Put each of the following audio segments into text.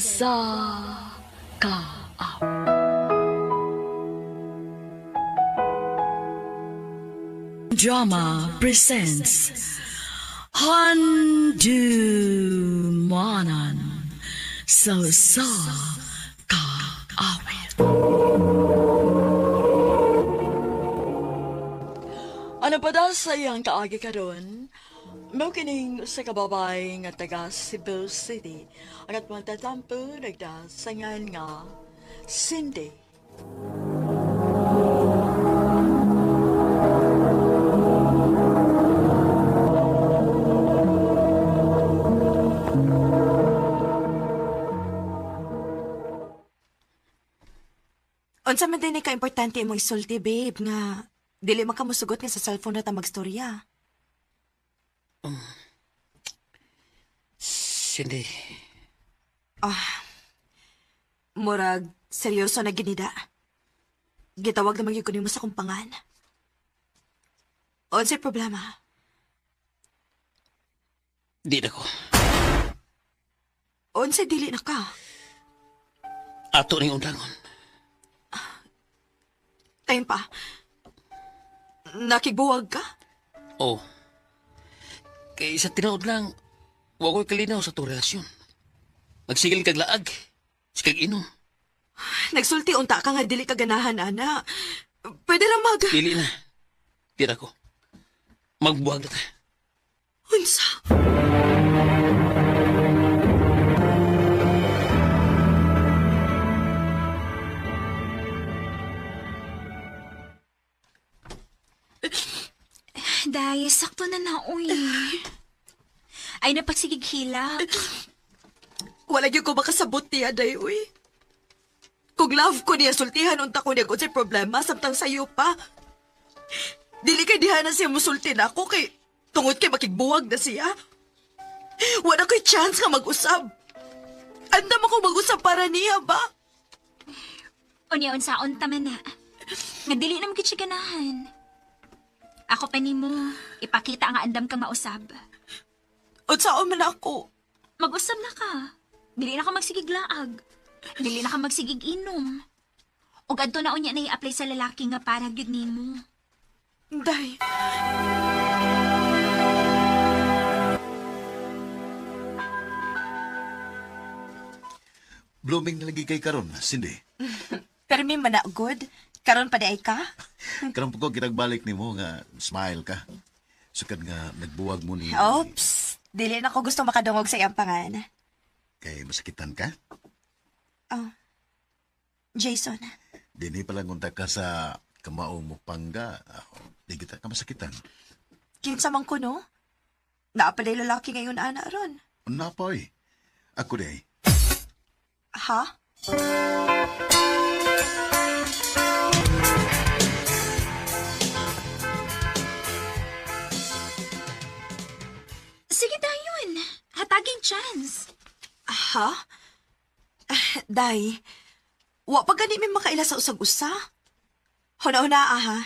sa Kaawit. Drama presents Handumanan sa sa Kaawit. Ano pa daw sa iyang kaagi karon? Mao kining sa kababay nga taga Cebu City. Ang at matatampo nagdasangan nga Cindy. Unsa man din ka importante imong isulti, babe, nga dili man ka mosugot nga sa cellphone na ta magstorya. Cindy, Murag seryoso na ginida. Gitawag na magyud ko nimo sa kumpangan. Unsay problema? di na ko. Unsay dili na ka? Ato ning undangon. Ayun pa. Nakigbuwag ka? Oh. Kay sa tinuod lang, wa ko'y kalinaw sa itong relasyon. Magsigil kag laag, sikag inom. Nagsulti unta ka nga dili ka ganahan, ana. Pwede ra mag... Dili na. Di na ko. Magbuwag na ta. Unsa? Day, sakto na na, uy. Ay, napagsigig hilak. Wala gyud ko makasabot niya, day, uy. Kung love ko niya, sultihan unta ko niya kung sa'y problema, samtang sayo pa. Dili kay diha na siya musulti na ako kay tungod kay makigbuwag na siya. Wala ko'y chance nga mag-usab. Andam ako mag-usab para niya ba? Unya, unsaon ta man na. Nga dili na mo siya ganahan. Ako pa nimo, ipakita nga andam kang mausab. Unsaon man ako. Mag-usab na ka. Dili na ka magsigig laag. Dili na ka magsigig inom. Ug adto na unya na i-apply sa lalaki nga para gyud nimo. Day. Blooming na lagi kay karon, Cindy. Pero may managod. Karon pa di ay ka? Karon po ko kinagbalik nimo nga smile ka. Sukad nga nagbuwag mo ni Oops. Dili na ko gusto makadungog sa iyang pangan. kay masakitan ka. Oh. Jason. Dini pa lang unta ka sa kamao mo pangga. Ah, di kita ka masakitan. Kinsa man ko, no? Naapalay lalaki ngayon, ana, ron. Napoy. Ako di. Ha? Sige dayon. Hataging chance. Ha? Ah, Day, wa pa gani mi makaila sa usag-usa. Huna-huna, aha.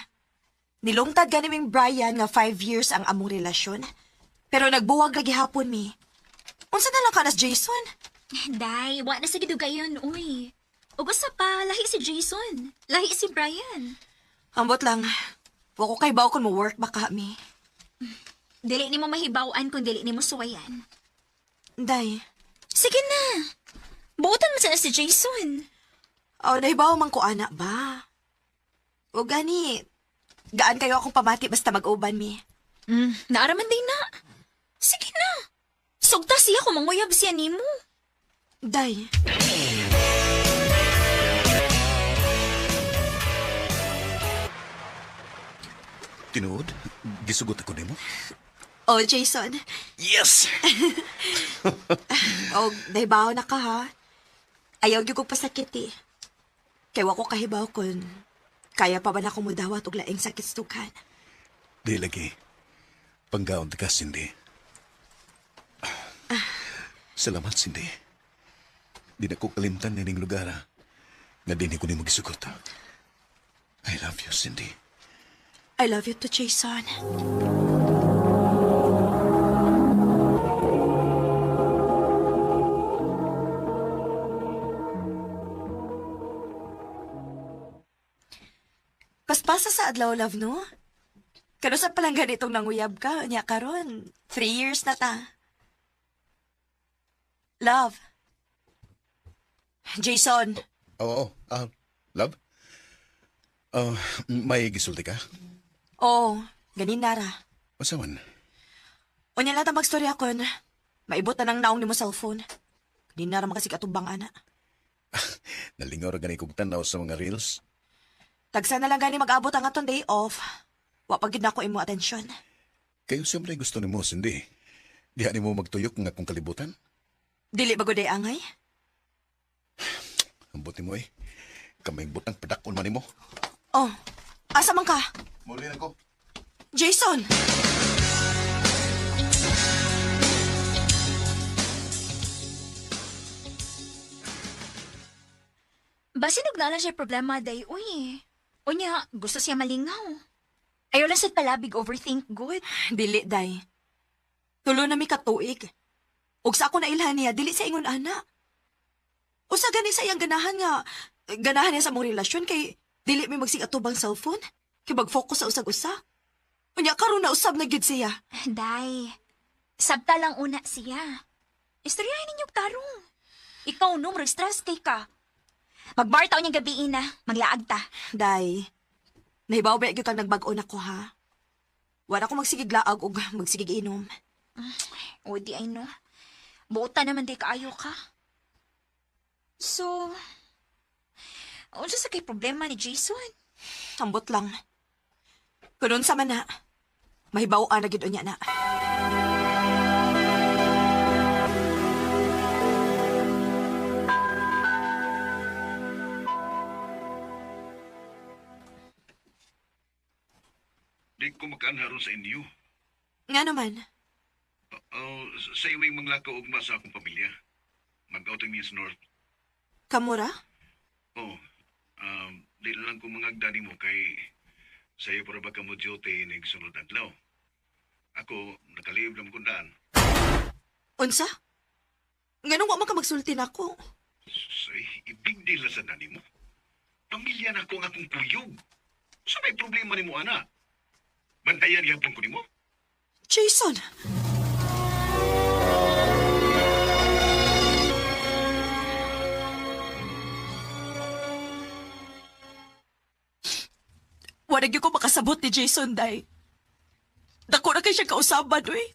Nilungtad gani ming Brian nga 5 years ang among relasyon. Pero nagbuwag lagi hapon mi. Unsa na lang ka nas Jason? Day, wa na sa gidugayon, uy. Ug usa pa, lahi si Jason. Lahi si Brian. Ambot lang. Wa ko kay bawo kung mo work baka mi. Dili nimo mahibaw-an kung dili nimo suwayan. Day, Sige na. Buotan mo sana si Jason. oh, nahibaw man ko ana ba? O gani, gaan kayo akong pamati basta mag-uban mi. Naaraman din na. Sige na. Sugta siya kung manguyab siya nimo. Day, Tinuod, gisugot ako nimo. oh Jason, Yes. oh, nahibaw na ka ha. Ayaw gyud kong pasakit eh. Kay wa ko kahibaw kun kaya pa ba na akong mudawat og laing sakit sa dughan. Di lagi. Panggaon ta ka, Cindy. Salamat, Cindy. Di na ko kalimtan nining lugar, ha. Nga di ni ko nimo gisugot. I love you, Cindy. I love you too, Jason. Paspasa sa adlaw, love, no? Kano sa palang ganitong nanguyab ka, nya karon, 3 years na ta. Love. Jason. Oo, ah, love? Ah, may gisulti ka? Oo, ganin nara. Unsa man? Unya lang ta magstorya kon. Maibot na ng naong nimo cellphone. Ganin nara makasig atubang ana. Nalingaw ra gani kog tan-aw sa mga reels. Tagsa na lang gani mag-abot ang atong day off. Wa pa gid nako imo atensyon. Kayo siyempre gusto nimo, Cindy. Diha nimo magtuyok nga akong kalibutan. Dili ba gud ay angay? Ambot nimo eh. Kamay butang padakon man nimo. Oh, asa man ka? Muli na ko. Jason! Basin og naa siya problema day uy. Unya, gusto siya malingaw. Ayaw lang sad palabig overthink good. Dili, day. Tulo na mi katuig. Ug sa ako nailhan niya, dili sa ingon ana. Usa gani sa iyang ganahan nga, ganahan niya sa mong relasyon kay dili mi magsig atubang cellphone, kay mag-focus sa usag-usa. Unya karon na usab na gyud siya. Day, sabta lang una siya. Istoryahin ninyo tarong. Ikaw no, murag stress kay ka. Magbar taon niyang gabi na, maglaag ta. Day, nahibaw ba gyud kang nagbag-o na ko ha? Wala ko magsigig laag ug magsigig inom. O di ay no. Buota naman di kaayo ka. So, unsa sa kay problema ni Jason? Ambot lang. Kunon sa man na, mahibaw na gyud unya na. Di ko makaanharon sa inyo. Nga naman, Oh, sa iyo may manglakaw ugma sa akong pamilya. Mag-outing mi sa North. kamura? Oh, di na lang ko mangagda nimo kay sa iyo para ba ka mo duty nig sunod adlaw. Ako, nakalib lang kong daan. Unsa? Nganong wa man ka magsulti nako? Say, i-big deal na sa nani mo. Pamilya na ko ang akong kuyog. Sa may problema nimo, ana? Bantayan gihapon ko nimo? Jason! Wala gyud ko makasabot ni Jason, day. Dako na kay siya kausaban, uy.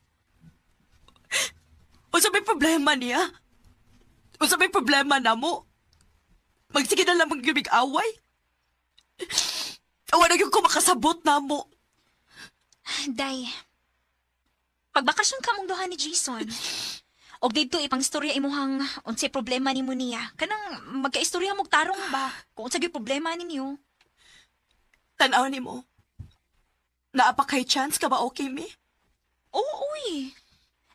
Unsa may problema niya? Unsa may problema na mo? Magsige na lang magyubig away. Wala gyud ko makasabot na mo. Day, pagbakasyon ka mong duha ni Jason. Og didto ipangstorya imuhang unsay problema nimo niya. Kanang magkaistorya mo og tarong ba? Kung unsa gyud problema ninyo. Tanaw ni mo. Naa pa kay chance ka ba okay mi? Oo, uy.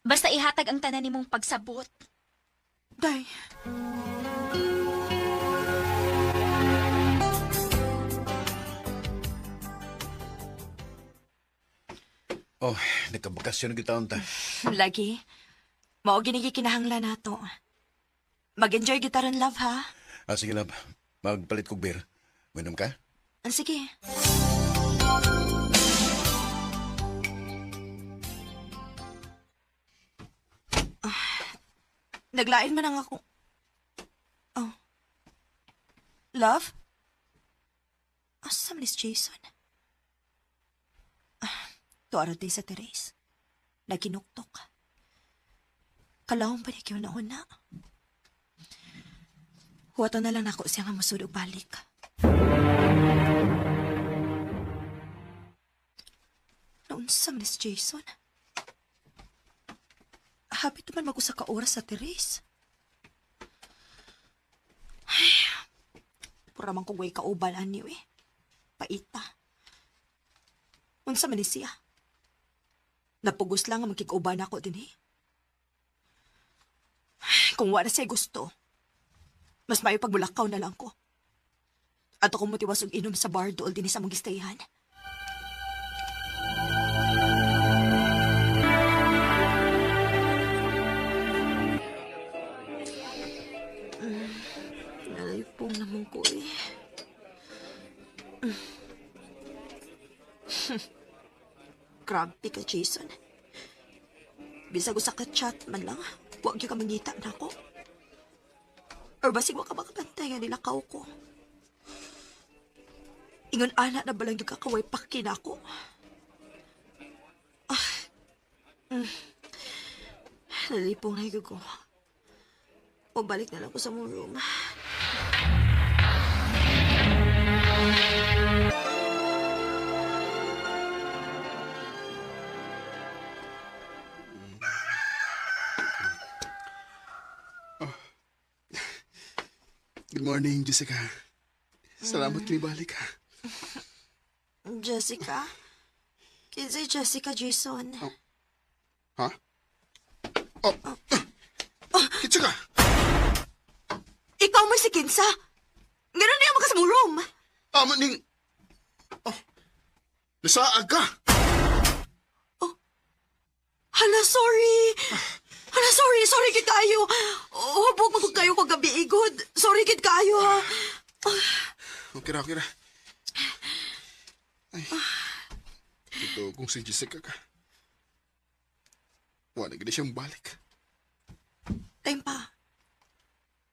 Basta ihatag ang tanan nimong pagsabot. Day. Oh, nagkabakasyon gyud taon ta. Lagi. Mao gini kinahanglan nato. Mag-enjoy gyud ta ron, love ha. Ah, sige, love. Magpalit kog beer. Minom ka? Ah, sige. Ah, naglain man ang ako. Oh. Love? Asa man is Jason? Ah, tuara day sa Therese. Naginuktok. Kalawang pa niya na una. Huwato na lang nako siya nga musud og balik. Naunsa man si Jason? Hapit man mag-usa ka oras sa Therese. Ay, pura man kong way kauban ani eh. Paita. Unsa man ni siya? Napugos lang ang magkikauban ako din eh. Kung wala siya gusto, mas maayo pagbulakaw na lang ko. At ako motiwas og inom sa bar dool din sa mong gistayahan. Nalipong naman ko eh. Grabe ka, Jason. Bisag usa ka chat man lang, wa gyud ka mangita nako. Or basig wa ka makabantay nga nilakaw ko. Ingon ana na balang gyud ka kaway paki nako. Nalipong na ko. O balik na lang ko sa mong room. Good morning, Jessica. Salamat kinibalik ha. Jessica? Kinsay Jessica, Jason? Ha? Oh. Kitsa ka! Ikaw man si Kinsa! Ganun niya ka sa mong room! Tama ning... Oh. Nasaag ka! Hala, sorry! Hala, sorry! Sorry kid kayo! Hubog mo kayo kagabi, igod. Sorry kid kayo, ha? Okay ra, okay ra. Ay. Ito kung si Jessica ka. Wala gid siyang balik. Time pa.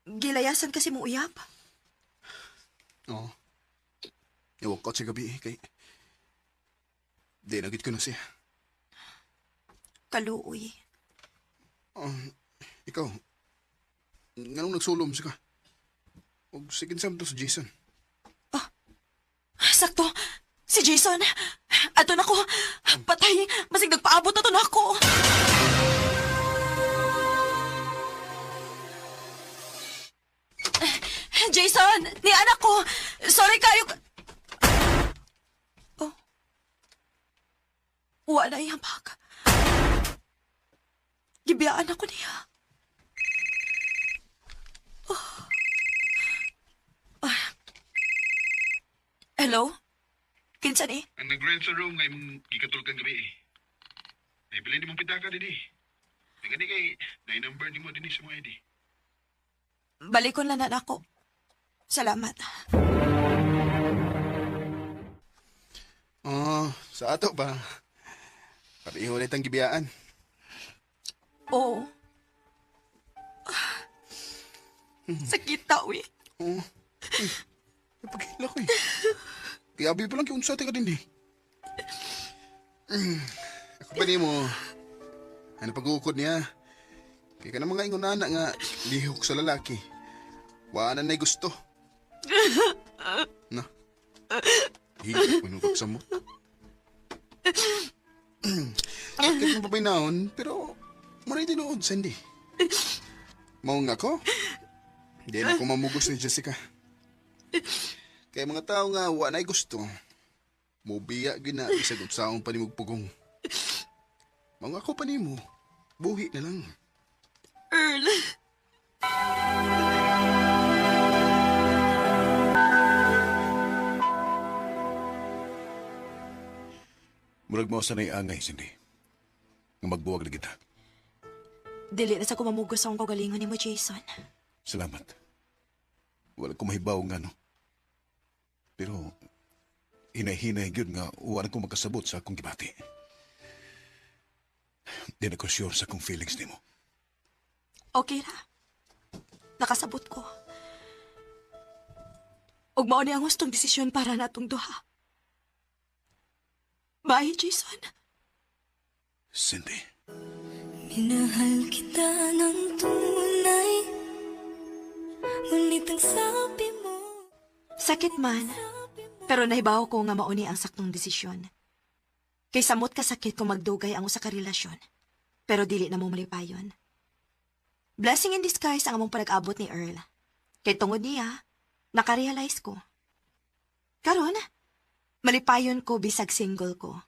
Gilayasan kasi mo uyab. Oo. I-walk out sa gabi eh, kay... Di na gid ko na siya. Kaluoy. Ikaw, nganong nagsulom siya ka? Og sige sa to si Jason. Sakto. Si Jason. Ato na ko. Patay. Masig nagpaabot na to na ako. Jason! Ni anak ko! Sorry kayo. Oh. Wala iyang bag. Gibiyaan ako niya. Oh. Ah. Hello? Kinsa ni? Ang nag-rent sa room nga imong gikatulog gabi eh. Naibili ni mong pitaka dinhi. Nagani kay na number nimo dinhi sa mga ID. Balikon lang na ako. Salamat. Oh, sa ato pa. Pareho na itang gibiyaan. Oo. Sakit ta, uy. Oo. Uy, napagkila ko eh. Kaya abi pa lang kung sa ka din eh. Ako pa mo. Ano pag-uukod niya? Kaya ka na mga ingunana nga lihok sa lalaki. Wala na gusto. Na. Higit mo nung samot. Sakit mo pa naon, pero maray tinuod, Sandy. Mao nga ko. Hindi na ako mamugos ni Jessica. Kaya mga tao nga wa na'y gusto, mubiya gyud na bisag unsaon pa nimo pugong. Mga ako pa nimo, buhi na lang. Earl. Murag mao sanay angay, Cindy. Nga magbuwag na kita. Dili na sa kumamugos akong kagalingon ni mo, Jason. Salamat. Wala ko mahibaw nga, no? Pero, hinay-hinay gyud nga wala ko makasabot sa akong gibati. Di na ko sure sa akong feelings nimo. Okay ra. Nakasabot ko. Ug mao ni ang hustong desisyon para natong duha. Bye, Jason. Cindy. Minahal kita ng tunay, ngunit ang sabi mo. Sakit man, pero nahibaw ko nga mao ni ang saktong desisyon. Kay samot ka sakit kung magdugay ang usa ka relasyon, pero dili na mo malipayon. Blessing in disguise ang among panag-abot ni Earl. Kay tungod niya, nakarealize ko. Karon, malipayon ko bisag single ko.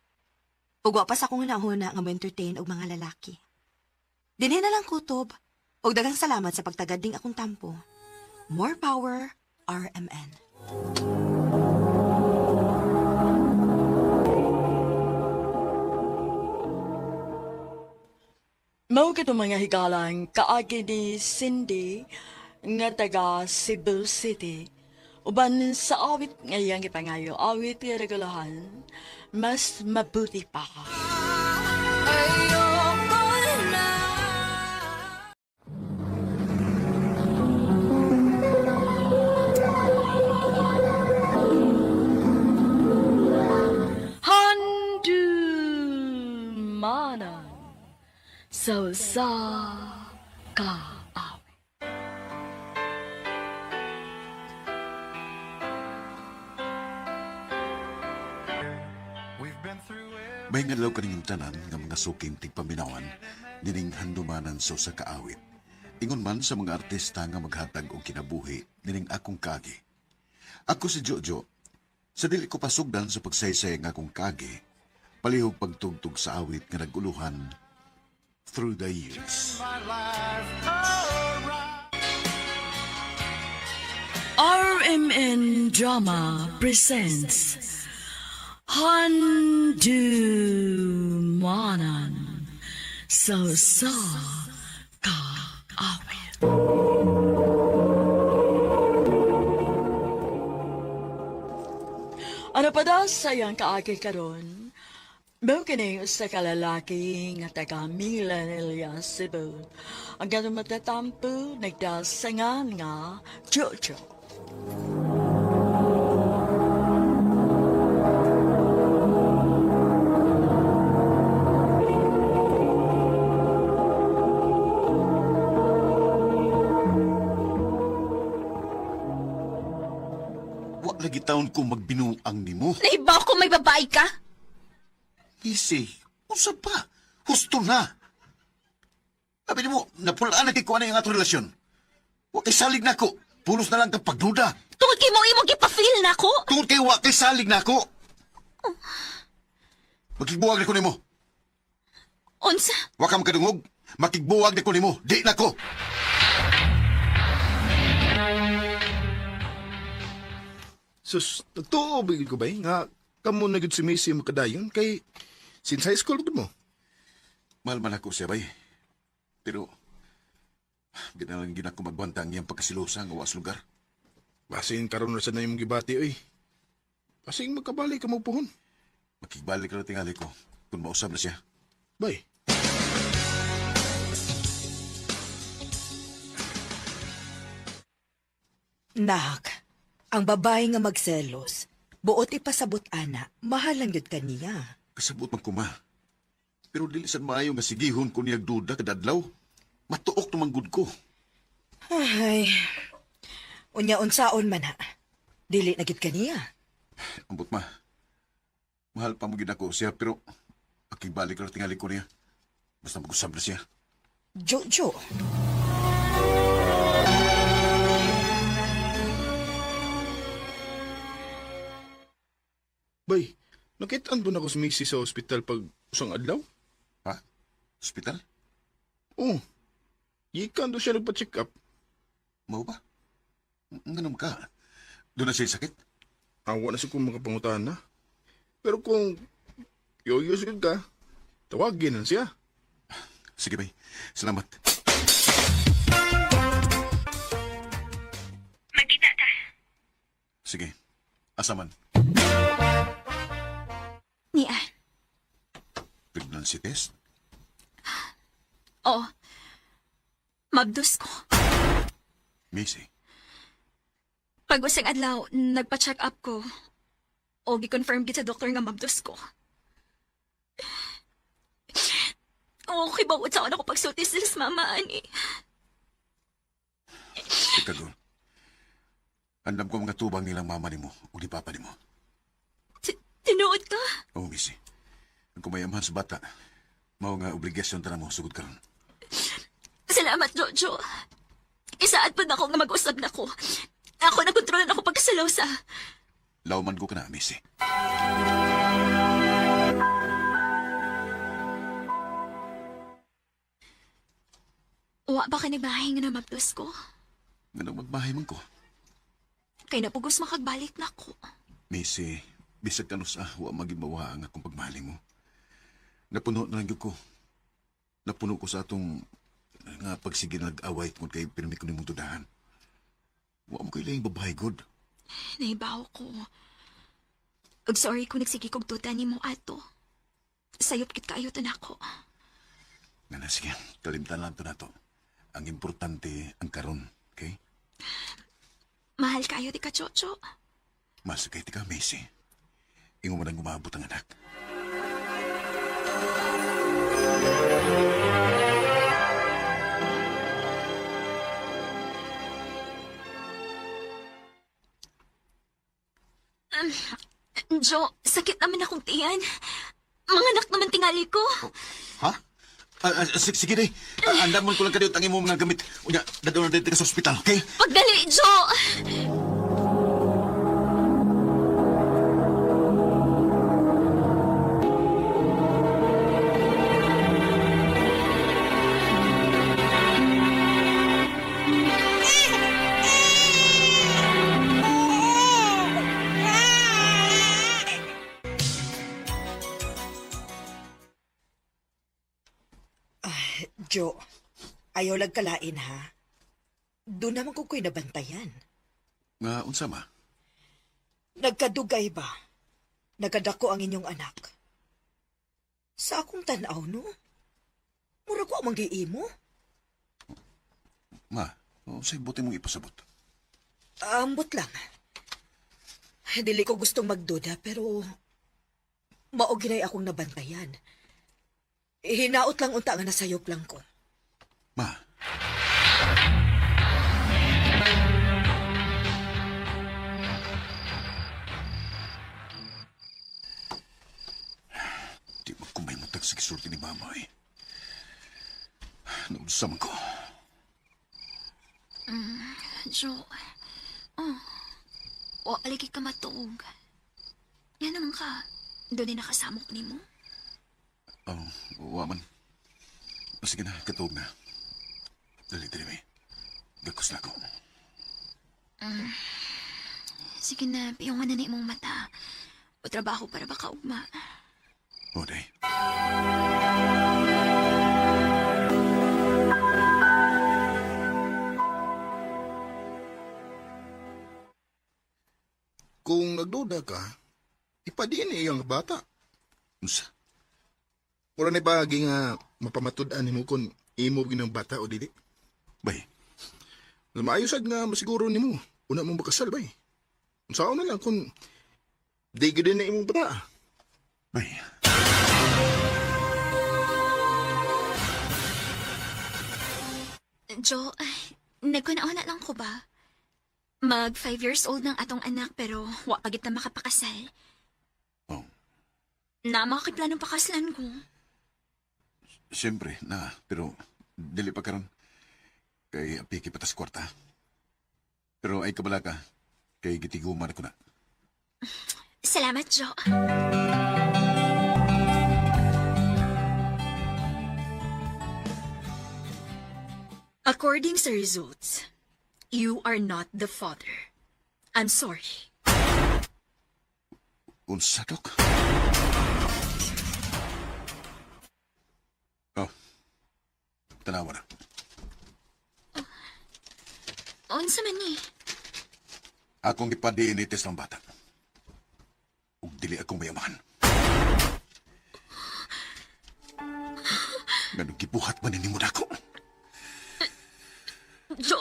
Ug wa pa sa akong hunahuna nga mo-entertain og mga lalaki. Dinhi na lang kutob, ug daghang salamat sa pagtagad ning akong tampo. More power, RMN. Mao kato mga higalang kaagi ni Cindy nga taga Cebu City. Uban sa awit nga iyang gipangayo, awit nga regulahan, mas mabuti pa. Handumanan sa usa ka awit. May ngadlaw kaninyong tanan nga mga suking tigpaminawan nining handumanan sa usa ka awit. Ingon man sa mga artista nga maghatag og kinabuhi nining akong kagi. Ako si Jojo. Sa dili ko pasugdan sa pagsaysay nga akong kagi, palihog pagtugtog sa awit nga naguluhan Through the Years. RMN Drama presents Handumanan sa usa ka awit. Ano pa daw sa iyang kaagi karon? Mao kini usa ka lalaki nga taga Milan, Elias, Cebu. Ang ganong matatampo, nagdasangan nga Jojo. Wa lagi taon ko magbinuang nimo. Nahibaw ko may babae ka? Easy. Unsa pa? Husto na. Sabi nimo, napulaan na kay kuha na yung atong relasyon. Wa kay salig na ko. Pulos na lang kang pagduda. Tungod kay mo imong gipafeel na ko. Tungod kay wa kay salig na ako. Makigbuwag na ko nimo. Unsa? Wa ka makadungog. Makigbuwag na ko nimo. Di na ko. Sus, nagtuo ba ko ba nga kamo na gud si Macy makadayon kay since high school gud mo. Mahal man ako siya, bay. Pero, ginalang gina ko magwanta ang iyang pagkasilosa nga was lugar. Basin karon ra sad na imong gibati oy. Basin magkabalik ka mo puhon. Makigbalik na tingali ko kung mausab na siya. Bay. Nak, ang babae nga magselos, buot ipasabot ana, mahal lang yun kaniya. Kasabot man kuma. Pero dili sad maayo nga sigihon ko niyag duda kadadlaw. Matuok naman gud ko. Ay, unya unsaon man ha. Dili na gyud kaniya. Ambot ma. Mahal pa mo gid ako siya pero makigbalik ra tingali ko niya. Basta mag-usab na siya. Jojo. Bay, nakitaan ba na ko si Macy sa ospital pag usang adlaw? Ha? Hospital? Oo. Gikan do siya nagpa-check up. Mao ba? Nganong ka? Doon na siya sakit? Awa na siya kung makapangutan na. Pero kung yoyos gud ka, tawagin na siya. Sige, bay. Salamat. Magkita ta. Sige. Asaman. Nia. Pregnancy test? Oo. Mabdos ko. Missy. Pag usang adlaw, nagpa-check up ko. O gi-confirm gid sa doktor nga mabdos ko. Oo, kay bawat sa ako pagsulti sila sa mama, ani. Teka, girl. Andam ko mga tubang nilang mama nimo o ni papa nimo. Tinuod ka? Oo, Missy. Ang kumayamahan sa bata, mao nga obligasyon ta mo sugod karon. Salamat, Jojo. Isaad pa na ako nga mag-usab na ko. Ako na kontrolan ako pagkasalosa. Lauman ko ka na, Missy. Wa ba ka nagbahay nga na mabdos ko? Nganong magbahay man ko. Kay napugos makagbalik na ko. Missy, bisag kanus ah, wa magibawa ang akong pagmahali mo. Napuno na lang gyud ko. Napuno ko sa atong nga pagsige nag-away tungod kay pirmi ko nimong dudahan. Wa mo kay laing babae good. Nahibaw ko. Ug sorry kung nagsige kog duda nimo ato. Sayop gid kaayo to nako. Nga na, sige. Kalimtan lang to na to. Ang importante, ang karon. Okay? Mahal kaayo di ka, Chocho. Masakay ti ka, Macy. Ingo man ang umabot ang anak. Jo, sakit naman akong tiyan. Manganak naman tingali ko. Ha? Sige, day. Andamon ko lang kadiyot ang imong mga gamit. Unya, dadon na dito ka sa ospital, okay? Pagdali, Jo! Jo, ayaw lang kalain ha. Doon naman ko ko'y nabantayan. Nga, unsa ma? Nagkadugay ba? Nagkadako ang inyong anak. Sa akong tanaw, no? Mura ko ang imo. Ma, unsay buti mong ipasabot? Ambot lang. Dili ko gustong magduda, pero mao ginay akong nabantayan. Hinaot lang unta nga nasayop lang ko. Ma. Di ba kung may mutag sa gisulti ni Mama eh. Naunsa man ko. Jo, oh, wa lagi ka matuog. Nga naman ka, doon din nakasamok nimo. Oh, wa man. O, sige na, katuog na. Dali, dali, may. Gakos na ako. Sige na, piyungan na na imong mata. O trabaho para baka ugma. O, day. Kung nagduda ka, ipa-DNA ang bata. Unsa? Mura na paagi nga mapamatud-an nimo kung imo ginang bata o dili. Bay, Maayo sad nga masiguro nimo. Una mo makasal bay. Unsaon na lang kung di gyud na imong bata. Bay. Jo, ay, nagkunauna lang ko ba? Mag 5 years old ng atong anak pero wa pa gid ta makapakasal. Oh, Na makakiplanong pakaslan ko. Siyempre, na. Pero, dili pa karon. Kay apiki patas kwarta. Pero ay kabala ka. Kay gitiguman ko na. Salamat, Jo. According sa results, you are not the father. I'm sorry. Unsa, Dok? Oh. Tanawa na. Unsa man ni? Akong ipa-DNA test ng bata. Ug dili akong mayaman. Nganong gibuhat man ni mo nako. Jo,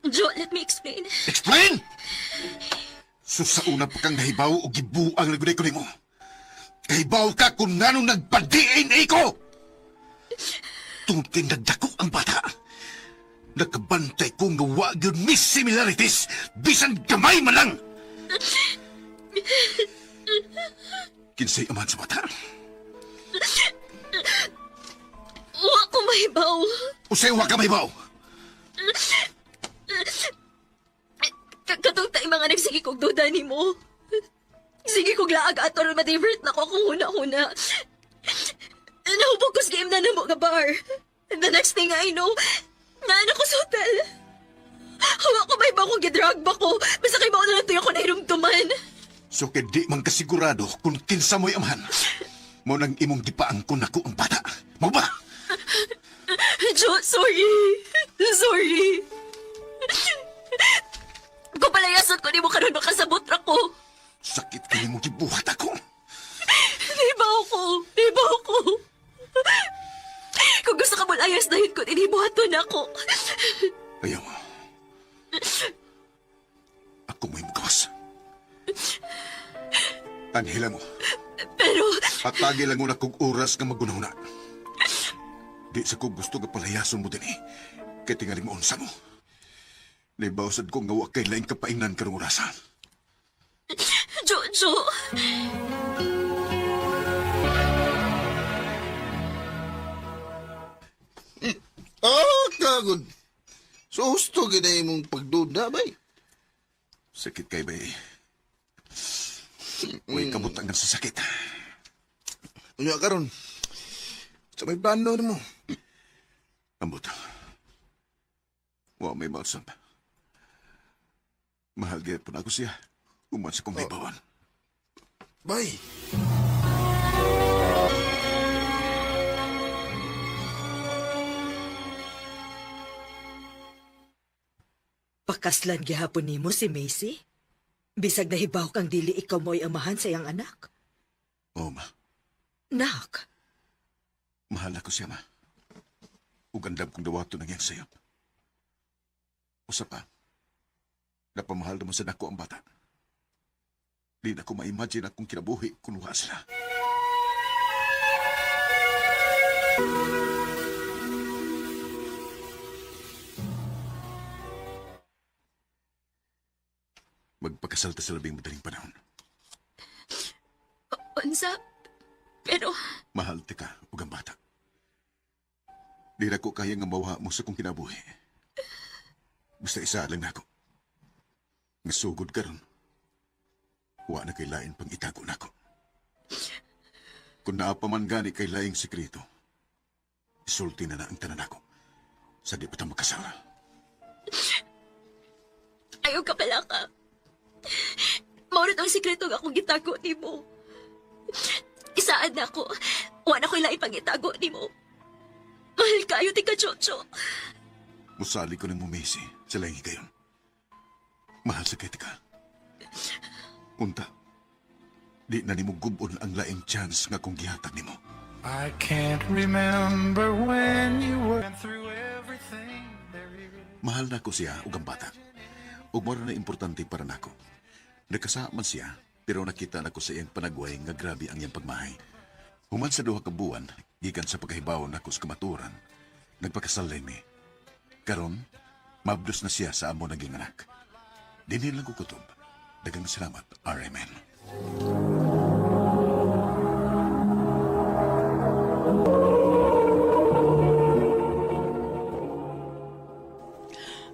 Jo, let me explain. Explain! So sa una pa kang nahibaw o gibuang laguday ko nimo. Kahibaw ka kung nganong nagpa-DNA ko! Tungod kay nagdako ang bata. Nakabantay ko nga wa gyud may similarities bisan gamay man lang. Kinsay amahan sa bata? Wa ko mahibaw. Usay wa ka mahibaw? Katong tay mga nagsige kog duda nimo. Sige kog laag ato ron ma-divert na ko akong huna-huna. Nahubog ko sa game na namo nga bar. And the next thing I know, naan ako sa hotel. Hawa ko may kung gidrag ba ko. Basta kay mao na lang tuyo ko nahirumduman. So kay di man kasigurado kung kinsa mo'y amahan. Mo nang imong gipaangkon nako ang bata. Mao ba? Jo, sorry. Sorry. Kung Palayason ko nimo karon makasabot ra ko. Sakit kay mo gibuhat ako. Di ba ako? Di ba ako? Kung gusto ka mulayas dahil ko, inibuhaton ako. Ayaw mo. Ako mo'y mukawas. Anhela mo. Pero, Hatagi lang una kong oras nga magunahuna. Di sa ko gusto nga palayason mo din eh. Kay tingaling mo unsa mo. Nibawsad ko nga wa kay laing kapaingnan karong orasa. Jojo. Oh, kagod. So, husto gid ay imong pagduda, bay. Sakit kay bay. Uy, kabutangan sa sakit. Unya karon. Sa may plano nimo. Ambot. Wa may mausap. Mahal gyud po na ako siya. Uman sa kong hibawan. Bay. Pakaslan gihapon nimo si Macy? Bisag nahibaw kang dili ikaw mo'y amahan sa iyang anak. Oo, ma. Nak, Mahal ako siya, ma. Ug andam kong dawato ng iyang sayop. Usa pa, napamahal naman sa nako ang bata. Di na ko ma-imagine akong kinabuhi kung wa sila. Magpakasal ta sa labing madaling panahon. unsa? Pero, Mahal ti ka ug ang bata. Di na ko kaya nga mawa mo sa kong kinabuhi. Basta isa lang nako. Nga sugod karon. Wa na kay lain pang itago nako. Kung naa pa man gani kay laing sekreto, isulti na na ang tanan nako. Sa di pa ta makasal. ayaw ka pala ka. Maurit ang sikreto nga akong gitago nimo. Isaan na ako. Wa na ko'y laing pangitago nimo. Mahal kayo ti ka, Jojo. Musali ko ng mumisi sa laing higayon. Mahal sa kay ka. Unta, di na nimo gubon ang laing chance nga kung gihatag nimo. I can't remember when you went through everything there is. Mahal na ko siya ug ang bata. Ug mao na importante para nako. Nakasama man siya, pero nakita nako sa iyang panagway nga grabe ang iyang pagmahay. Human sa duha ka buwan, gikan sa pagkahibaw nako sa kamaturan, nagpakasal mi. Karon, mabdos na siya sa amo naging anak. Dinhi lang ko kutob. Daghang salamat, RMN.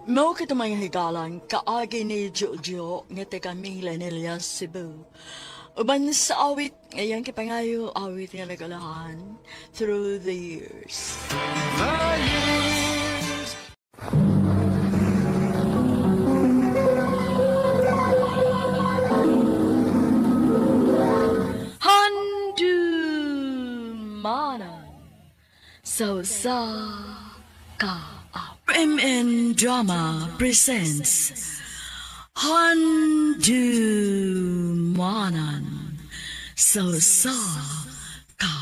Mao kita mga higalan, kaagi ni Jojo nga taga Minglanilla, Cebu. Uban sa awit, ngayang kipangayo, awit nga nagalahan through the years. The years. Handumanan so sa ka MN Drama presents Handumanan so sa ka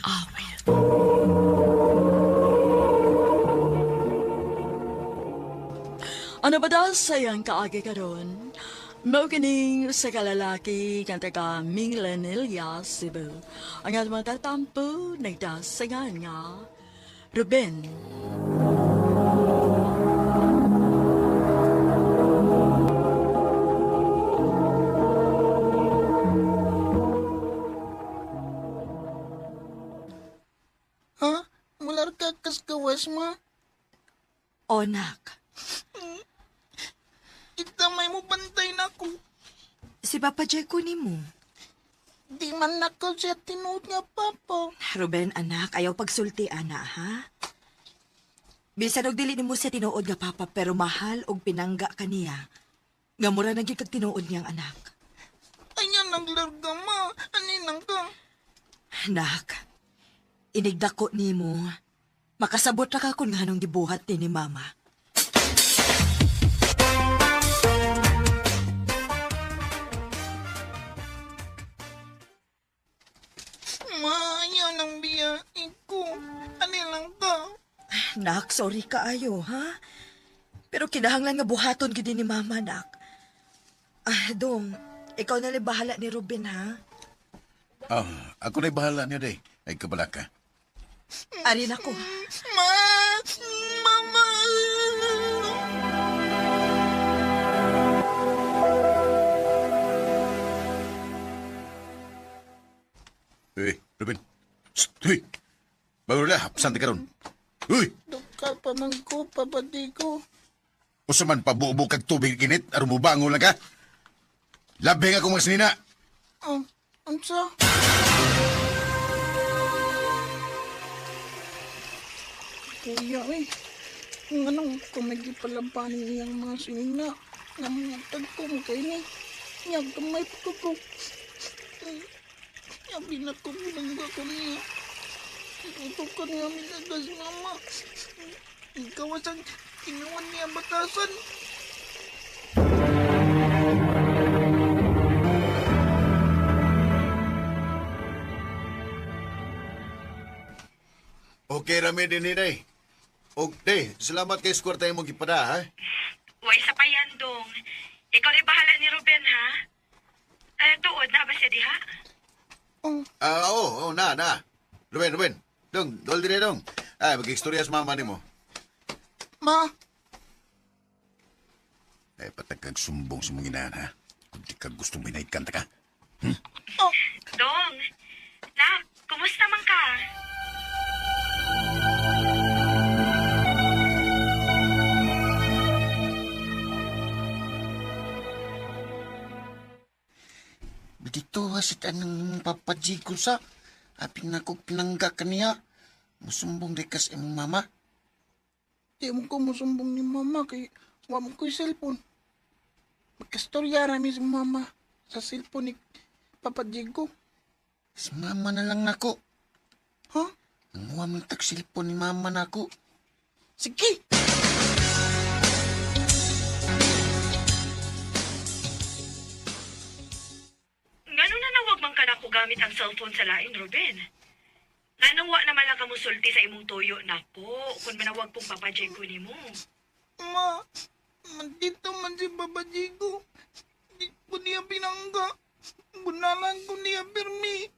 awit. Ano ba daw sayang kaagi karon? Mao kining sa kalalaki nga taga Minglanilla, Cebu. Ang atong mga tatampo nagdasangan nga Ruben. Ha? Mular ka kaskawas, ma. o nak, Kita may mo bantay na ako. si Papa Jeko nimo. Di man nako siya tinuod nga, papa. Ruben, anak, ayaw pagsulti, ana, ha? Bisan og dili nimo siya tinuod nga papa, pero mahal og pinangga kaniya. Nga mura na gyud kag tinuod niyang anak. Ayan ang larga, ma. Aninang ka. Anak, inigdako nimo. Makasabot ra ka kung nganong gibuhat ni Mama. Nak, sorry kaayo, ha? Pero kinahanglan nga buhaton gid ni mama, nak. Ah, dong, ikaw na lang bahala ni Ruben, ha? Ah, ako na'y bahala niya, day. Ay, kabala ka. Ari na ko. Ma! Mama! Uy, Ruben. Psst, uy! Bago na, hapsan ka ron. Uy! Duka pa man ko, Papa Digo. Usa man pabubo kag tubig init, aron mubangon lang ka. Labi nga akong mga sinina. Oh, unsa? Kuya, eh. Kung anong kumagipalabanin niyang mga sinina, nga mga tagkom kay ni. Nga gamay pa ko ko. Yabi na ko, binangga ko niya. Itutukan nga milagas mama. Ikaw asang kinuha niya batasan. Okay rami din ni day. Og day, salamat kay square tayo mong gipada ha. Way sa payan, dong. Ikaw rin bahala ni Ruben, ha? Eh, tuod na ba siya diha? Oh, Ah, oo, oh, na, na. Ruben, Ruben. Dong, dol dire dong. Ay, mag-istorya sa mama nimo. ma, Ay, patag kag sumbong sa mong inahan, ha? Kung di ka gustong binaykan ta ka. oh, Dong, nak, kumusta man ka? Dito hasit anang papajigo sa. Apin na ko pinangga kaniya. Musumbong di kas imong mama. Di mo ko musumbong ni mama kay wa mo ko'y cellphone. Magkastorya rami si mama sa cellphone ni Papa Diego. Si mama na lang nako. Ha? Nanguha man tag cellphone ni mama nako. Sige! Ngano na nawag man ka nako gamit ang cellphone sa lain, Ruben? Nganong wa naman lang kamusulti sa imong tuyo nako kung manawag pong Papa Diego nimo. Ma, mandito man si Papa Diego. Di ko niya pinangga. Bunalan ko niya pirmi.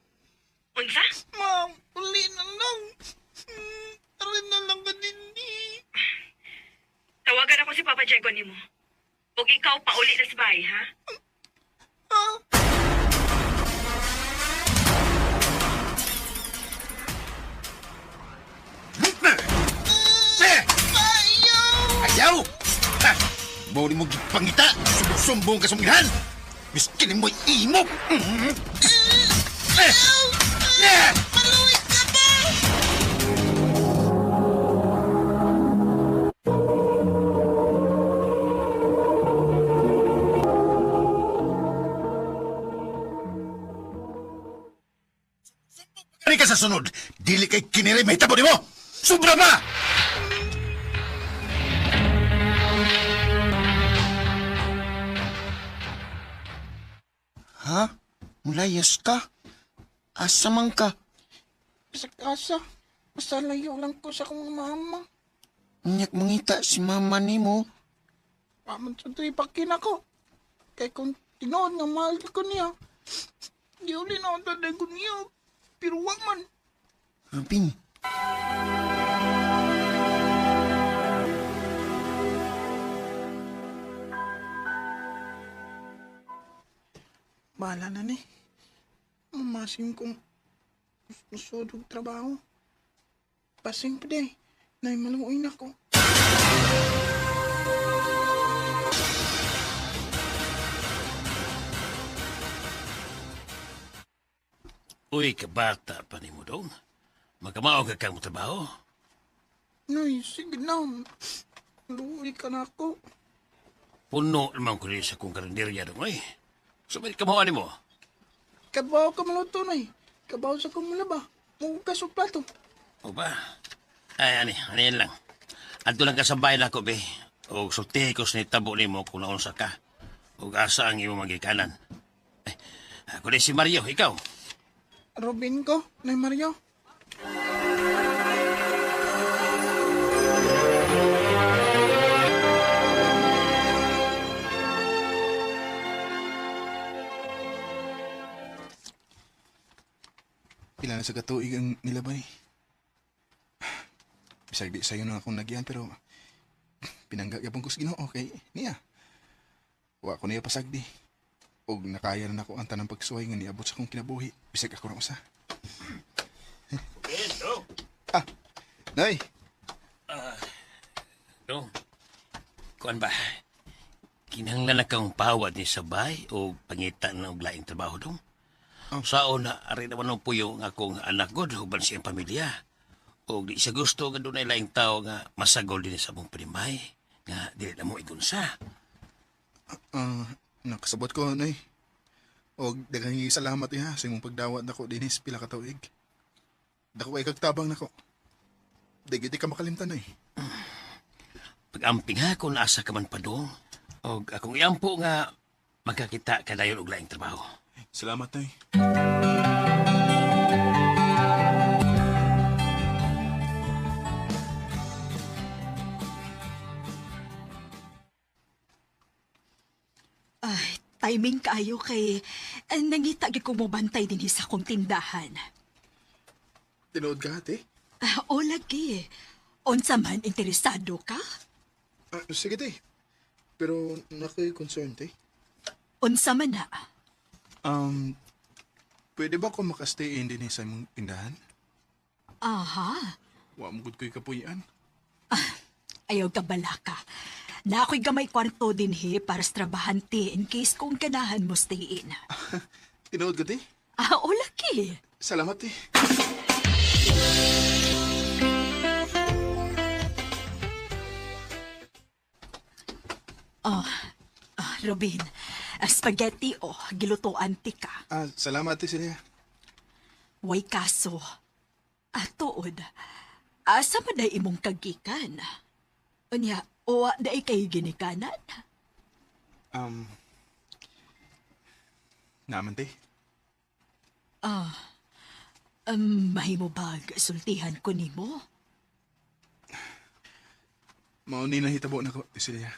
Unsa? Ma, uli na lang. Arin na lang ka din di. Tawagan ako si Papa Diego nimo. Ug ikaw pauli na sa bahay, ha? Ha? Eh! Ayaw! Ayaw! Ha! Mo ni mo gipangita! Sumbong ka sa mong inahan! Miskin mo'y imo! Mm. Eh! Eh! Maluwi ka ba? Kani ka sa sunod, dili kay kiniri mahitabo nimo. Sobra ba? Ha? Mulayas ka? Asa man ka? Sa kasa, basta layo lang ko sa akong mama. Unyak mangita si mama nimo. Paman sa tripakin ako. Kay kung tinuod nga mahal ko niya, di uli na ako taday ko niya. Pero wag man. Rubin. Bahala na ni. Mamasim kong musod og trabaho. Pasing pa day. Nay maluoy na ko. Uy, kabata pa ni mo dong. Magkamao ka kang trabaho. Nay, sige na. Maluoy ka na ako. Puno naman ko rin sa kong karinderya dong, oy. So, may kamawa ni mo. Kabaw ka maluto, nay. Kabaw sa kumulaba. Mugas og plato. O ba? Ay, ani, ani yan lang. Adto lang ka sa bahay na ako, be. O sultihi ko sa nitabo nimo kung naunsa ka. O asa ang imong magikanan. Ay, ako na si Mario, ikaw. Robin ko, Nay Mario. Pila na sa katuig ang nilabay. Bisag di sayo na akong nagyan pero pinangga gyapon ko sa Ginoo kay niya. Wa ko niya pasagdi. Og nakaya na nako ang tanang pagsuway nga niabot sa akong kinabuhi. Bisag ako ra usa. Ah, Nay. No. Kuan ba? Kinahanglan na kang pawad ni sabay o pangita na og laing trabaho dong. Oh. Sa una, ari naman ang puyo nga akong anak god uban siyang pamilya. O di siya gusto nga dunay laing tao nga masagol din sa among panimay nga dili na mo igunsa. Ah, nakasabot ko, Nay. Og daghang salamat iha sa imong pagdawat nako dinis pila ka tuig. Dako ay kagtabang nako. Di gid ka makalimtan, Nay. Pag-amping ha kung naasa ka man pa dong. Og akong iampo nga magkakita ka dayon og laing trabaho. Salamat, Nay. Ay, timing kaayo kay nangita gyud ko mobantay dinhi sa akong tindahan. Tinuod ka, ate? Ah, o lagi. Unsa man interesado ka? Ah, sige, te. Pero nako'y concern, te. Unsa man na? Um, pwede ba ko makastay in din sa imong tindahan? Aha. Wa mo gud ko'y kapuy-an. Ayaw ka balaka. Na ako'y gamay kwarto dinhi para sa trabahante in case kung ganahan mo stay in. Tinuod ka, te? Ah, o lagi. Salamat, te. Ah, Robin, spaghetti o gilutuan ti ka. Ah, salamat, te, Celia. Way kaso. Ah, tuod. Asa man day imong kagikan? Unya, uwa day kay ginikanan? Um, naman, te. Mahimo bag sultihan ko nimo? Mao ni nahitabo nako, te Celia.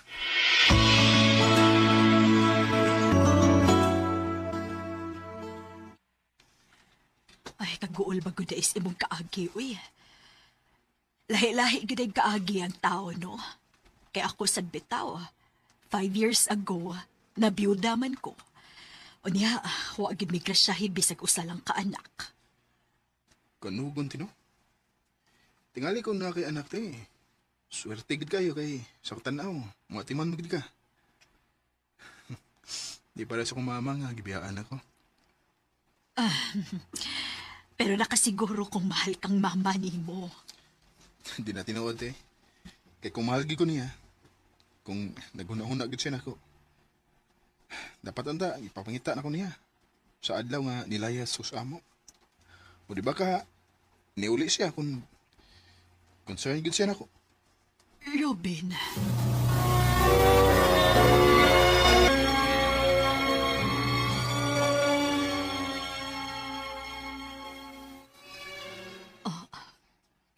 Ay, kaguol ba gud is imong kaagi, uy. Lahi-lahi gud ay kaagi ang tao, no? Kay ako sad bitaw, 5 years ago, nabiyuda man ko. Unya, wa gid mi grasyahi bisag usa lang ka anak. Kanugon, te, no? Tingali ko na kay anak, te. Swerte gid kayo kay sa tanaw. Muatiman mo gid ka. Di para sa kong mama nga gibiyaan ako. Pero nakasiguro kung mahal kang mama nimo. Di na tinuod, te. Kay kung mahal gid ko niya, kung naghuna-huna gid siya nako. Dapat anda, ipapangita na ko niya. Sa adlaw nga nilayas ko sa amo. O di ba ka, niuli siya kung concern gid siya nako. Robin. Oh,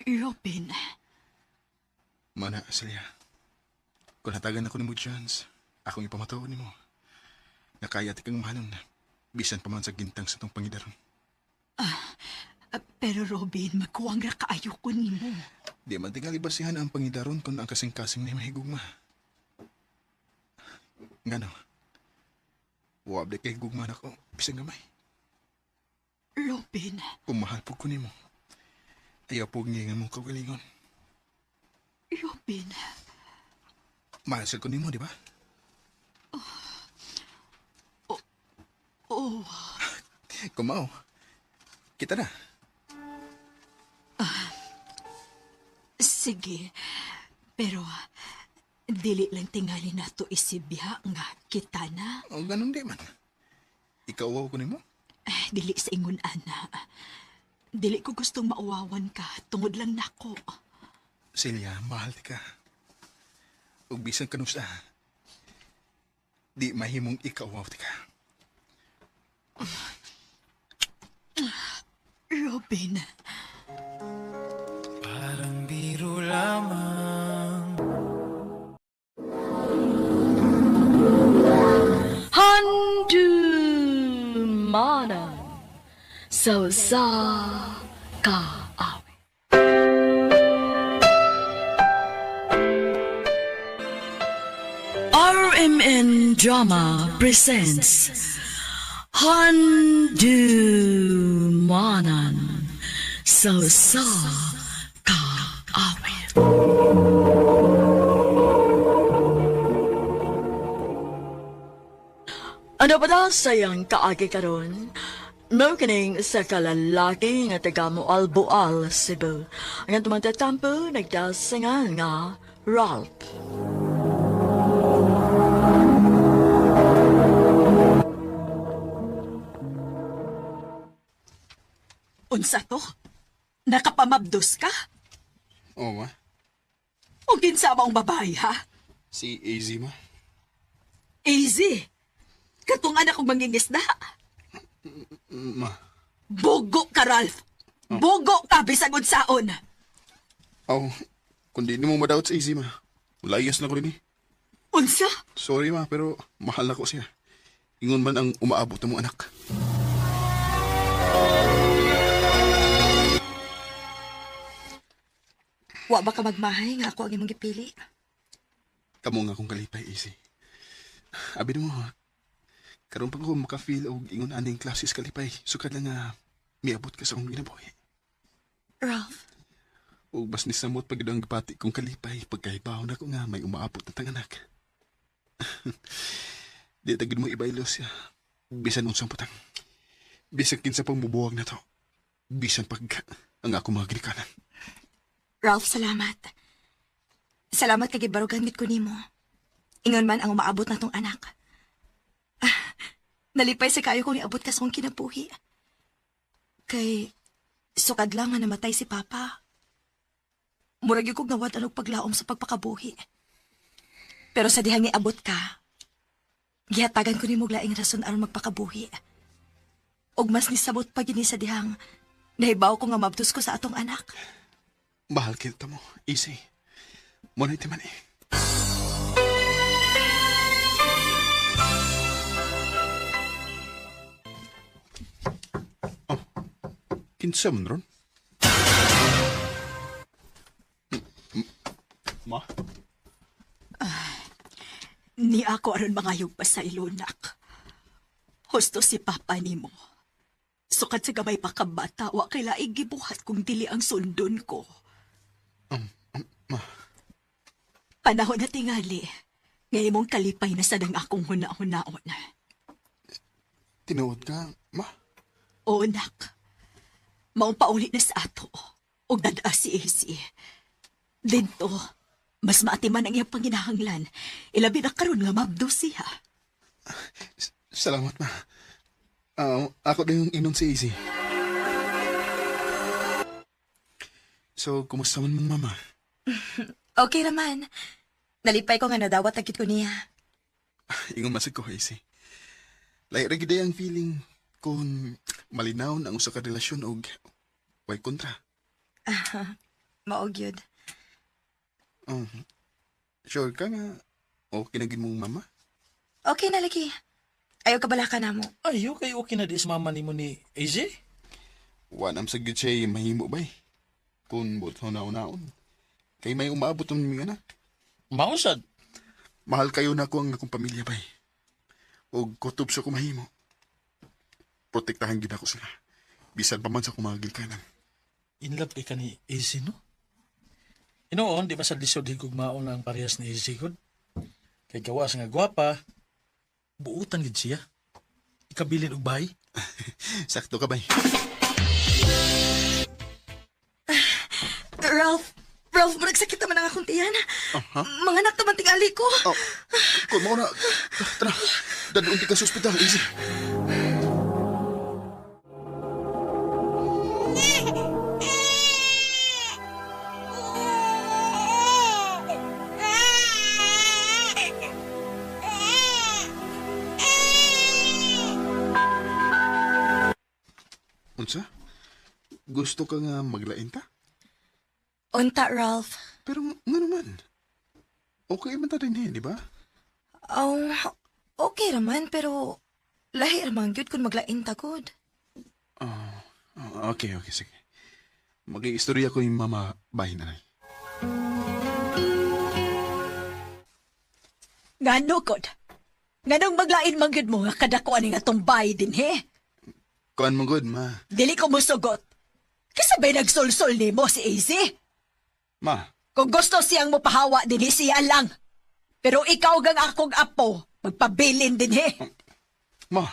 Robin. Mana, Celia. Kung hatagan ako nimo chance, akong ipamatuod nimo. Nakaya ti kang mahalon. Bisan pa man sa gintang sa tong pangidaron. Pero Robin, magkuwang ra kaayo ko nimo. Di man tingali basihan ang pangidaron kung ang kasing-kasing ni mahigugma. Ngano? Wa kay gugma nako, bisan gamay. Robin, Kung mahal po ko nimo, ayaw po ngingan mo kagalingon. Robin. Mahal sa ko nimo, di ba? Oh, Kumao. Kita na. Sige. Pero dili lang tingali nato isibya nga kita na. O ganun di man. Ikaw ko nimo? Eh, dili sa ingon ana. Dili ko gustong mauwawan ka tungod lang nako. Celia, mahal ti ka. Ug bisan kanusa, di mahimong ikaw ti ka. Robin. Parang biro lamang. Handumanan. Sa usa ka awit. RMN Drama presents Handumanan sa usa ka awit. Ano ba na sayang kaagi karon? Mao kining sa kalalaki nga taga Moalboal, Cebu. Ang tumatatampo nagdasingan nga Ralph. Unsa to? Nakapamabdos ka? Oo, ma. O kinsa maong babae, ha? Si AZ, ma. Easy. Katong anak kong mangingisda. Ma. Bugo ka, Ralph. Bugo ka, bisag unsaon. Oh, kung di mo madawat sa AZ, ma. Layas na ko rin eh. Unsa? Sorry, ma, pero mahal na ko siya. Ingon man ang umaabot na mong anak. Wa ba ka magmahay nga ako ang imong gipili? Kamo nga akong kalipay, AZ. Abi mo, ha? Karon pa ko maka-feel og ingon aning klases kalipay. Sukad lang nga miabot ka sa akong ginabuhi. Ralph, Og mas nisamot pag ang gipati kong kalipay pagkahibaw na ko nga may umaabot na tanganak. Di tagid mo ibaylo siya. Bisan unsang putang. Bisan kinsa pang mubuwag na to. Bisan pag ang ako mga ginikanan. Ralph, salamat. Salamat kay gibarugan gid ko nimo. Ingon man ang umaabot na tong anak. Ah, nalipay sa kayo kung niabot ka sa akong kinabuhi. Kay sukad lang nga namatay si Papa. Murag yun kong nawad og paglaom sa pagpakabuhi. Pero sa dihang niabot ka, gihatagan ko nimo og laing rason aron magpakabuhi. Og mas nisabot pa gini sa dihang nahibaw ko nga mabdos ko sa atong anak. Mahal kita mo, Easy. Mo na man eh. Oh, kinsa man ron? Ma? Ni ako aron mangayog pa sa ilunak. Husto si Papa nimo. Sukad sa gamay pa ka bata, wa kay laing gibuhat kung dili ang sundon ko. Ma, Panahon na tingali, nga imong kalipay na sad ang akong huna-hunaon. tinuod ka, ma? Oo, nak. Maong pauli na sa ato. Og dada si AC. Dito, mas maatiman ang iyang panginahanglan. Ilabi na karon nga mabdo siya. Salamat, ma. Ah, ako din yung inon si Easy. So, kumusta man mong mama? Okay raman. Nalipay ko nga nadawat agad ko niya. Ingon masig ko, Easy. Lahi ra gid ang feeling kung malinaw na ang usa ka relasyon og way kontra. Maog yun. Oh, sure ka nga okay na gid mong mama? Okay na lagi. Ayaw kabala ka na mo. Ay, okay, okay na di sa mama nimo ni AJ. Wa nam sa gid siya mahimo bay. Kung buot na unaon. Kay may umaabot ang mga anak. Mausad. Mahal kayo na ako ang akong pamilya bay. Og kutob sa kumahimo. Protektahan gid ako sila. Bisan pa man sa kumagilkanan. In love kay ka ni AJ, no? Inoon, di ba sa lisod higugmaon ang parehas ni AJ gud? Kay gawas nga gwapa, buutan gid siya. Ikabilin og bahay. Sakto ka bay. Ralph! Ralph, murag sakit naman ang akong tiyan. Mga anak naman tingali ko. Oh, kung mo na, tara, dadunti ka sa ospital, easy. Unsa? Gusto ka nga maglain ta? Unta, Ralph. Pero nga naman. Okay man ta din eh, di ba? Oh, okay raman, pero lahi raman gyud kung maglain ta gud. Ah. Oh, okay, okay, sige. Makiistorya ko yung mama bahin anay. Ngano kod? Nganong maglain man gyud mo nga kadako ani nga tumbay din he? Kuan mo good, ma. Dili ko musugot. Kasabay nagsulsul nimo si AZ. Ma, Kung gusto siyang mopahawa dinhi siya lang. Pero ikaw gang akong apo, magpabilin dinhi. Ma.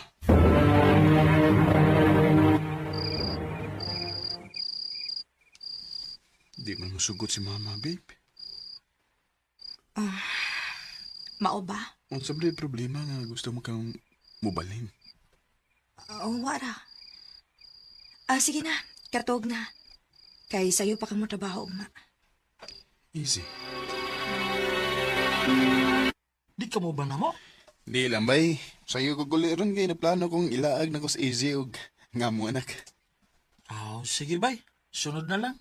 Di man musugot si mama, babe. Mao ba? Unsa ba yung problema nga gusto mo kang mubalhin? Oo, wara. Ah, sige na. Kartog na. Kay sayo pa ka mo trabaho, ugma. Easy. Di ka mo ba na mo? Di lang, bay. Sayo ko guli ron kay naplano kong ilaag na ko sa easy og nga mo anak. Aw, sige bay. Sunod na lang.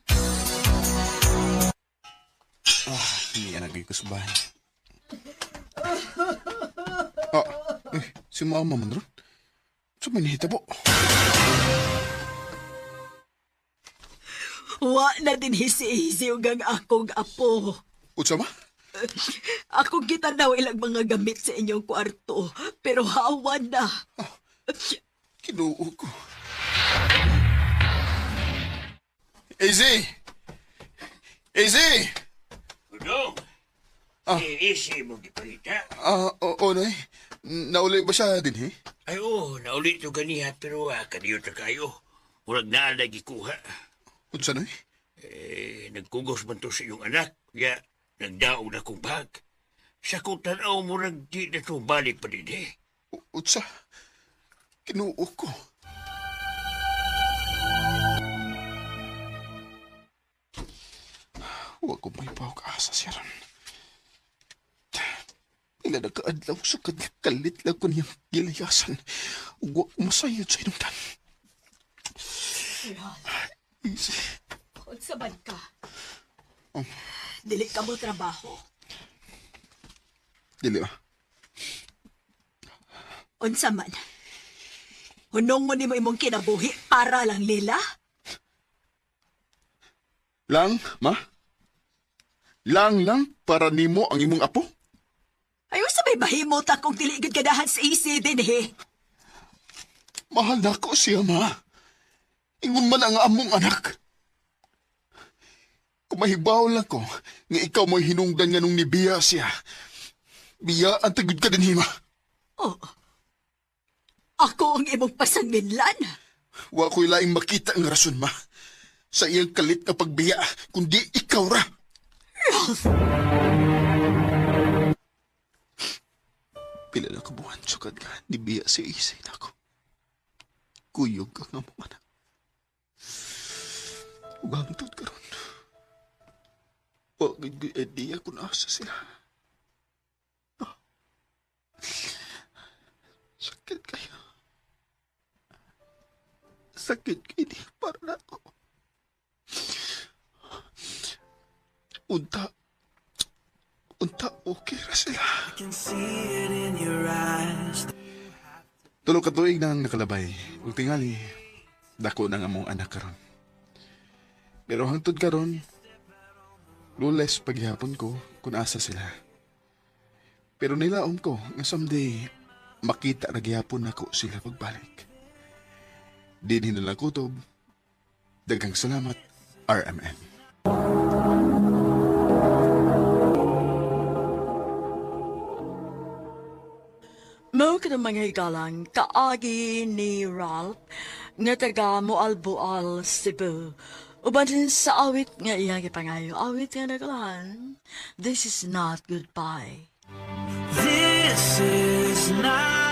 Ah, hindi anak ko sa bahay. Ah, eh, si mama man ron. Sa may nahitabo. Wa na dinhi si AZ ug ang akong apo. Unsa ma? Akong gitanaw ilang mga gamit sa inyong kwarto, pero hawa na. Kinuo ko. Easy! Easy! Udong! Ah. Eh, easy mo gipalita. Ah, oo, nay. Nauli ba siya din, he? Ay, oo, nauli to ganiha, pero kadiyo ta kayo. Murag na lagi kuha. Unsa, nay? Eh, nagkugos man to sa iyong anak. Ya, nagdaog na kong bag. Sa kong tanaw, murag di na to balik pa din, eh. Unsa? Kinuo ko. Huwag ko may asa siya ron. Pila na kaadlaw sa kalit lang ko niyang gilayasan. Ug wa ko masayod sa inungdan. Easy. Unsa man ka? Dili ka mo trabaho. Dili ba? Unsa man? Hunong mo nimo imong kinabuhi para lang lila? Lang, ma? Lang lang para nimo ang imong apo? Ay, unsa may mahimot akong dili gid ganahan sa easy dinhi. Mahal na ko siya, ma. Ingon man ang among anak. Kung mahibaw lang ko, nga ikaw mo'y hinungdan nga nung nibiya siya. Biya ang tagod ka din, ma. Oh. Ako ang imong pasanginlan. Wa ko'y laing makita ang rason, ma. Sa iyang kalit nga pagbiya, kundi ikaw ra. Ralph! Pila na kabuhan, sukad ka, nibiya si Isay na ako. Kuyog ka nga mong anak. Ug hangtod karon. Wa gid ko'y idea kung asa sila. Ah. Sakit kayo. Sakit kayo di para na ako. Unta. Unta, okay ra sila. Tulo ka tuig nang nakalabay. Ug tingali, dako na nga mong anak karon. Pero hangtod karon, lules paghihapon ko kung asa sila. Pero nilaom ko nga someday makita ra gihapon nako sila pagbalik. Dinhi na lang kutob. Daghang salamat, RMN. Mao ka mga higalang kaagi ni Ralph nga taga Moalboal, Cebu. Uban din sa awit nga iyang gipangayo. Awit nga naglahan. This is not goodbye. This is not